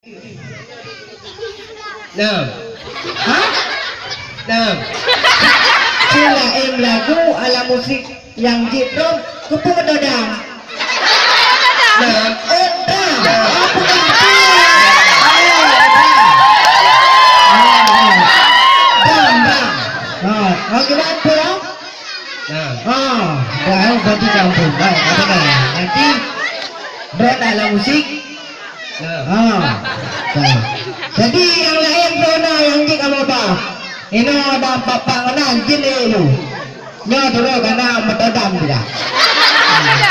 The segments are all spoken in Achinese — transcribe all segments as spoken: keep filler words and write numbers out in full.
Nah. Hah? Nah. Selain lagu, alat musik nyang jitrom, keupeue dodam? Nah, oh, dam. Oh, bukan. Oh, dam. Dam, dam. Oh, oh, gimana tu, ya? Nah. Ah, dah, eh, berarti kampung. Baik, apa dah? Nanti, buat alat musik. Nah. Ah. Nah. Jadi, nyang laén tu na nyang jeuet kamoe ba. Inoe ada bapak ngena jin deh lu. Nyoe dulu kana meutodam dia.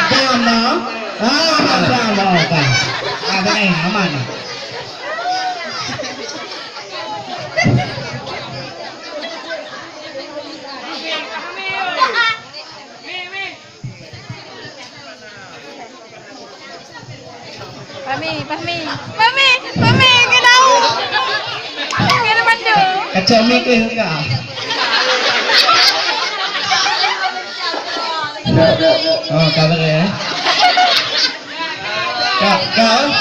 Dam, no? Ah, dam, no, kan. Ah, dah, eh, aman. Fahmi, Fahmi, Fahmi, Fahmi, kena tahu. Kena bantu. Kacau mik ke enggak? Oh, kamera ya. Kak, kak.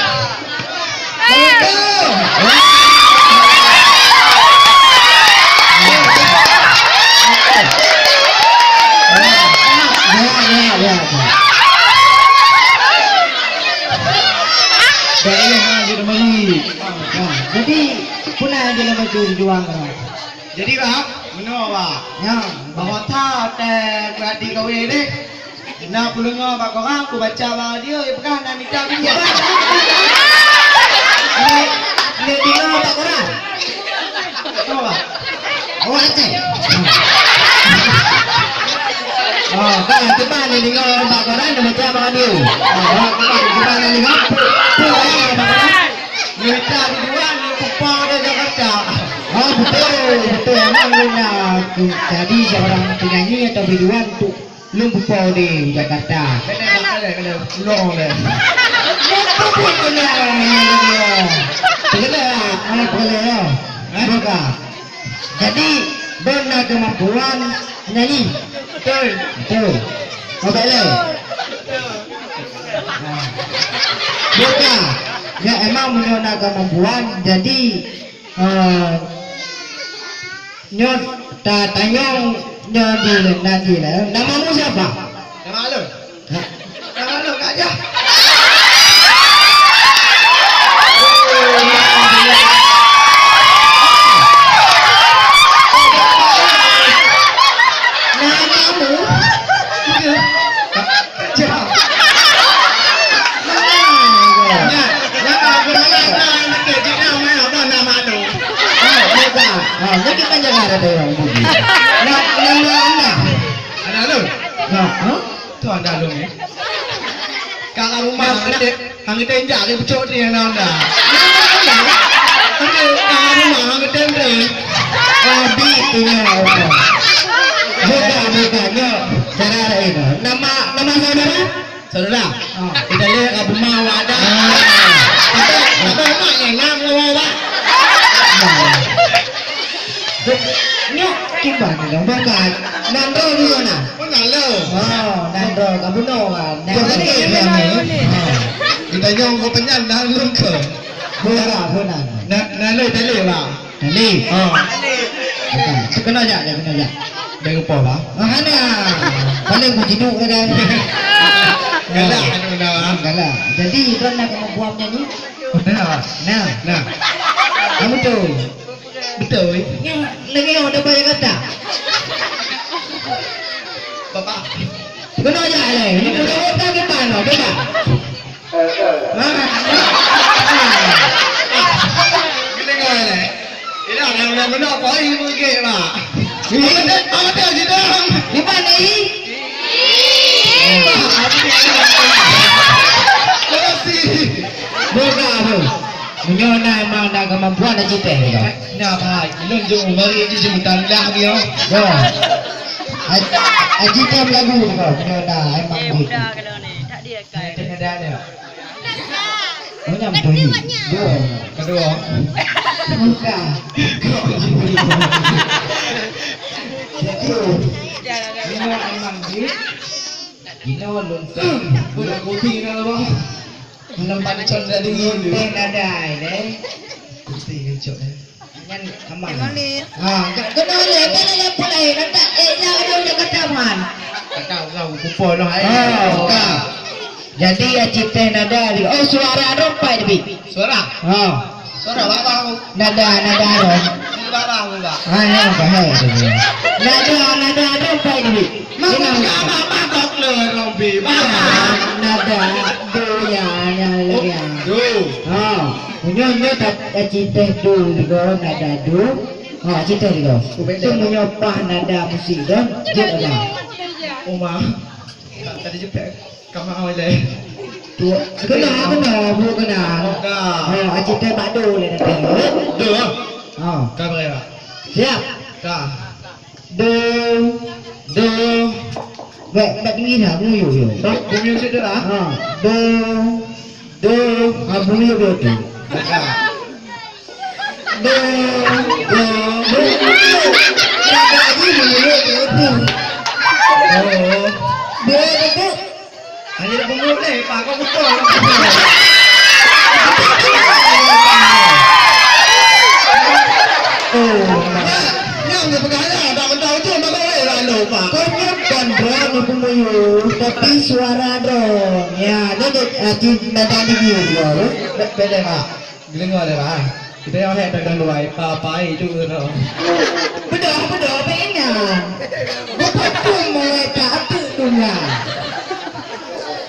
Jadi, puna yang dalam baju juang. Jadi, Bang, meunoe, Bang. Ya. Bahwa that, eh, berarti kawin deh. Na peudeungoe bak koran, kubaca bak radio, ipeugah na mita bini. Ni, ni deungoe bak koran. Betul, Bang? Oh, Aceh. Oh, kan, cuba ni deungoe bak koran, ni baca bak radio. Oh, oh, cuba, cuba ni deungoe. Pu-, pu-, eh, bak koran. Ni mita biduan, ni pupa di Jakarta. Oh, betul, betul. Emang lu nak jadi seorang penyanyi atau biduan untuk Lôn pupo di Jakarta. Kena, kena, kena, ulang lé. Lôn pupo kena, kena. Kena, ah, kena, ya. Hah? Buka. Jadi, Don na kemampuan nyanyi. Betul. Betul. Apa lé? Nah. Buka. Ya, emang meunyoe na kemampuan, jadi Eh, nyoe ta-, tanyong nyoe di, nanti lah. Namamu siapa? Nama lu? Ha? Nama lu, Kak Jah? Namamu? Iya. Nyan, nyan aku malam na, nak cek jih na, mai abang na malu. Ah, bukan. Ah, mungkin kan jangan ada orang pergi. Nak nama anda? Ada lu? Ha, ha? Tu ada lu ni. Kalau rumah, hang teh, hang teh jak ke pucuk ni, anak anda. Kalau rumah, hang teh, teh. Abi tu nya. Bukan, bukan, nya. Cara lain. Nama, nama saudara? Saudara, ah, kita lihat kat rumah awak ada. Ah. Tapi, tapi mak yang nak ngomong, Pak. Nah. Nyok, kiban ni dong, bukan. Nandro juga nah. Oh, nalo. Oh, Nandro, kat buno kan. Nandro. Bukan, bukan, bukan. Ah. Kita nyong kau penyam dah lungke. Bukan, bukan. Na-, nalo tali, Pak. Tali. Oh. Bukan. Terkena jak, terkena jak. Dah lupa, Bang. Ah, hana. Paling ku jiduk dah. Galak, anu dah, Bang. Galak. Jadi, Don na kemampuan nyanyi? Nah. Nah. Nah. Kamu tu. Betul. Nya, lagi yang ada banyak kata. Bapak. Kena jak leh. Ini kena otak kita, no. Coba. Geudeungoe lé. Idak na meunan-meunan poh ilmu gét, Mak. Iya. Ada, ada sidang. Di mana, I? Terasi. Boga, boh. Meunyoe na emang na kemampuan, na jiteh, boh. Na, Pak. Ilôn jeuet mari jih seumeutan dah dia. Boh. Aj-, Aji tem lagu, boh. Meunyoe na emang. Eh, muda kalau ni. Tak dia kan. Tengah dah dia. Oh, nyam bunyi. Dua. Kedua. Bukan. Jadi, ini emang di, ini lontar. Budak kopi ni lah, Bang. Nampak cok dah dingin tu. Teh nadai deh. Putih kecok deh. Nyan aman. Ha, ka-, kena lé, kena lé pulai. Nanti, eh, ya, ada, ada kata man. Kata kau, kupon lah, eh. Ha, ka. Jadi, Aciteh nada di, oh, suara droe pai di. Suara? Ha. Suara babah. Nada, nada droe. Babah, babah. Ha, ya, bahaya tu. Nada, nada droe pai di. Mak, mak, mak, mak, tok le, rompi, mak. Nada, do, ya, ya, ya. Do. Ha. Meunyoe nyoe ta-, taciteh do sigoe, nada do. Ha, citeh sigoe. Ubé. Tu meunyoe paih nada musik don, jeuet ada. Uma. Tadi jepet. Kama awai leh. Tu, kena, kena, bu kena. Ka. Ha, citeh bak do leh nanti. Do. Ha. Ka, beri, Pak. Siap. Ka. Do, do. Bèk, bèk tinggi dah, bunyi, bunyi. Bunyi macam tu lah. Ha, do, do, ha, bunyi macam tu. Do, do, do. Ada lagi bunyi macam tu. Do, do, do. Hanya dah bengong deh, Pak. Kau betul. Oh, Mak. Nyang dia peugah dah, dah mentah ujung, dah boleh lalu, Pak. Kau nyoe kon droe ni peumuyu, tapi suara droe. Ya, dia dek, ah, di nada di dia, dia, eh. Be-, beda, Pak. Deungoe lé, Pak. Kita nyang hék dagang luwai, papai tu, tau. Beudôh, beudôh, bèk inan. Bupat pun mulai tak atuk dunia.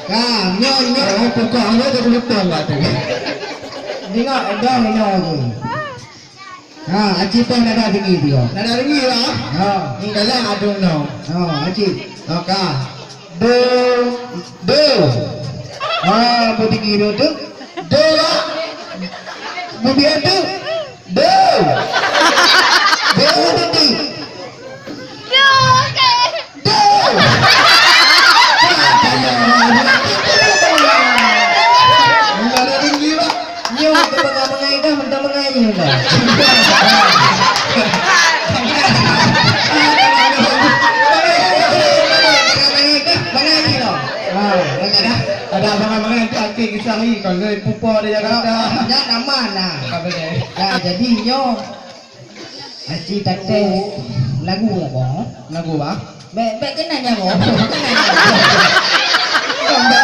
Ka, nyoe, nyoe. Oh, pokok awak tu beutôi, Pak, tu. Tengok, dah, dah, tu. Ha, aci pun nada tinggi tu. Nada tinggi, Pak? Ha. Ni dalam adung, no. Ha, aci. Ha, ka. Do, do. Ha, beutinggi do tu. Do, Pak. Beubiet tu. Do. Do, do, do. Do, okey. Do. Nyoe keu bangai-bangai dah, mantong bangai nyoe dah. Bangai nyoe dah. Ha, bangai dah. Ada bangai-bangai tu akhé kisah ni, kalau pupo di Jakarta. Nyan aman lah. Apa dia? Dah, jadi nyoe Aci tateh lagu lah, Bang. Lagu, Bang? Bèk, bèk keunan nyan, Bang. Keunan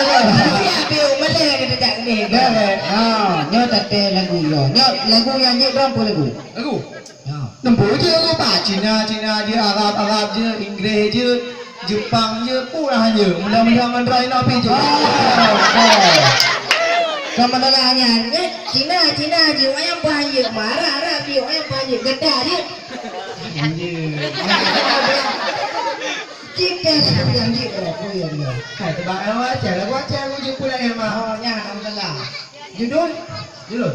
nyan. Siap, piôh, malèe keu tajak keudeh. Bèk, bèk. Ha, nyoe tateh lagu nyoe. Nyoe lagu nyang jeuet droe peue lagu? Lagu? Ya. Nempo je lagu apa? Cina, Cina je, Arab, Arab je, Inggris je. Jepang je pun hana, mudah-mudahan ngon droe inoe pih je. Oh, oh. Sama dengan nyan, eh, Cina, Cina je, wayang pun hana, Arab, Arab je, wayang pun hana, geda je. Hana. Kita nak bilang je, oh, oh, ya, ya. Hai, tebak lagu Aceh, lagu Aceh, lagu je pula, ya, Mak. Oh, nyan, alhamdulillah. Judul? Judul?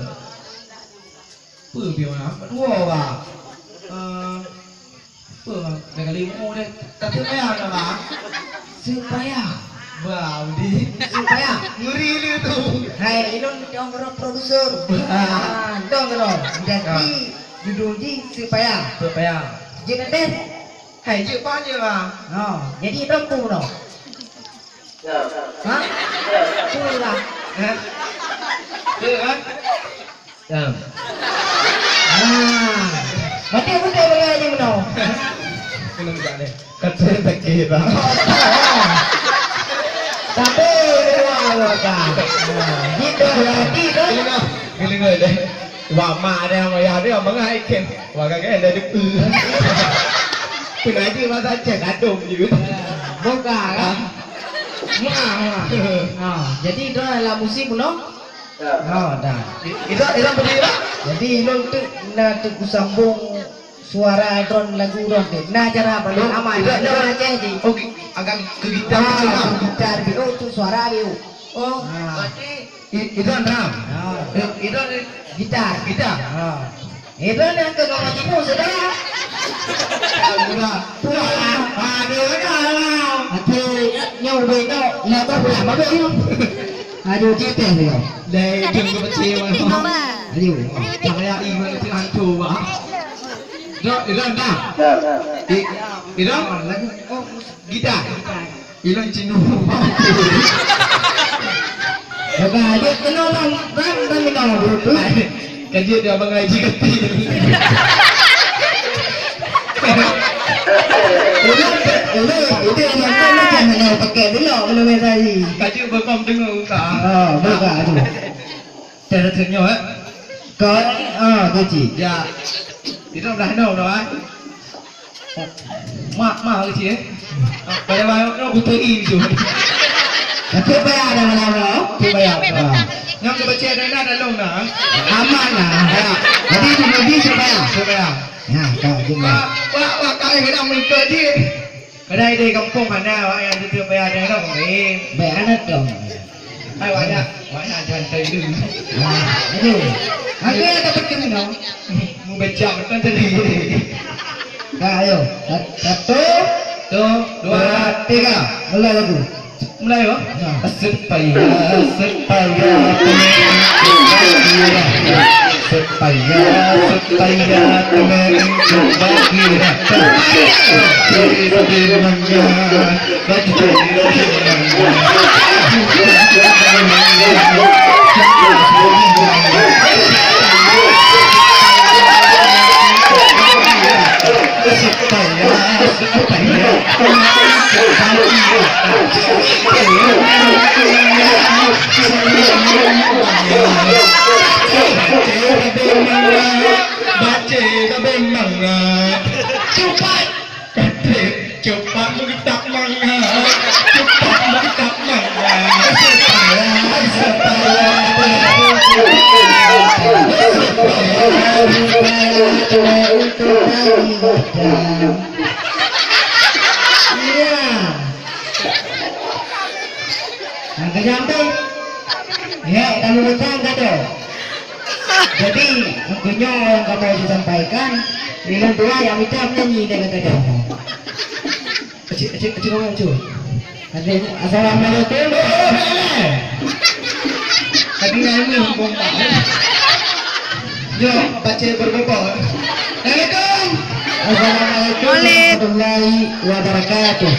Peue piôh na? Dua ba. Eh, peue ba? Dah kali mu deh. Tapi payah na ba? Supaya. Ba, di. Supaya. Ngeri le tu. Hai, ilôn dong keudroe produser. Ba. Ah, dong keudroe. Jadi, judul jih Supaya. Supaya. Jeuet deh. Hai, jeuet ba, jeuet ba. Oh, jadi dong tu noh. Ha? Peue lah. Ha? Peue kan? Nah. Ah. Mati beutôi lagèe nyoe meunoe. Kena buka deh. Kata sakit, Bang. Tapi, wah, wah, Bang. Nah, gitu, hati tu. Kena, kena deh. Wah, mak dia, wah, ya, dia, mangat ikan. Wah, kakak, dia depu. Pengaji masa cek, adum je. Buka, kan? Wah, wah. Ha, jadi, tu dalam musim, no? Ya. Ha, dah. I-, Ira, Ira berdiri, Pak? Jadi, ilôn tu na tu kusambung suara droen lagu droen tu. Na cara paling aman. Ira, Ira. Aceh je. Oh, gi-, agak ke gitar. Ah, ke gitar, bi-, oh, tu suara, bi-, oh. Oh, berarti i-, Ira drum. Ah. I-, Ira gitar. Gitar. Ah. Ira ni ke nomor tipu sudah. Murah. Wah, ada lah. Hati nyoe beda. Nak tahu lah, bagus ni. Aduh, citeh dia. Leh, dia ke peti mana? Aduh. Cahaya i mana tu hantu, bah. Dah, dah, dah. I-, dah. Lagu, oh, gitar. Ilôn cinu. Oke, dia kena bang, bang, bang kena berutu. Kan dia dah bangai jika ti. Udah, udah, udah, yang kau macam mana pakai belok belum tadi. Kaji berkom dengar buka. Oh, buka tu. Cara tanya, eh? Kau, ah, tu cik. Ya. Kita dah tahu dah, eh? Mak, mak kecil, eh? Pada baru tu butuh i tu. Tapi bayar dah malam tu. Tapi bayar. Ah. Nyang kebaca dah nak dalam dah. Aman lah. Ya. Jadi tu lebih supaya. Supaya. Ya, tak cuma. Wah, wah, wah, kau yang nak mengikut je. Kadai dari kampung mana, wah, yang tu supaya ada nak kemarin. Baik anak dong. Hai, wah, ya. Wah, ya, jangan saya dulu. Wah, aduh. Aku yang dapat kena. Mubecak betul tadi. Dah, ayo. Sat-, satu, dua, dua, tiga. Mulai lagu. Mulai, oh. Ya. Sepaya, sepaya, sepaya, sepaya, Baca dah memang. Cepat! Cepat meugeutap mangat. Cepat meugeutap mangat. Iya. Nah, keujam tu. Ya, kamu macam kata. Jadi, meunyoe nyang kamoe jisampaikan, lôn tuha nyang mita meunyanyi lé gata-gata. Acik, acik, acik, acik, acik. Acik, assalamualaikum. Tadi nyanyi bomba. Yo, baca berbobot. Assalamualaikum. Assalamualaikum warahmatullahi wabarakatuh.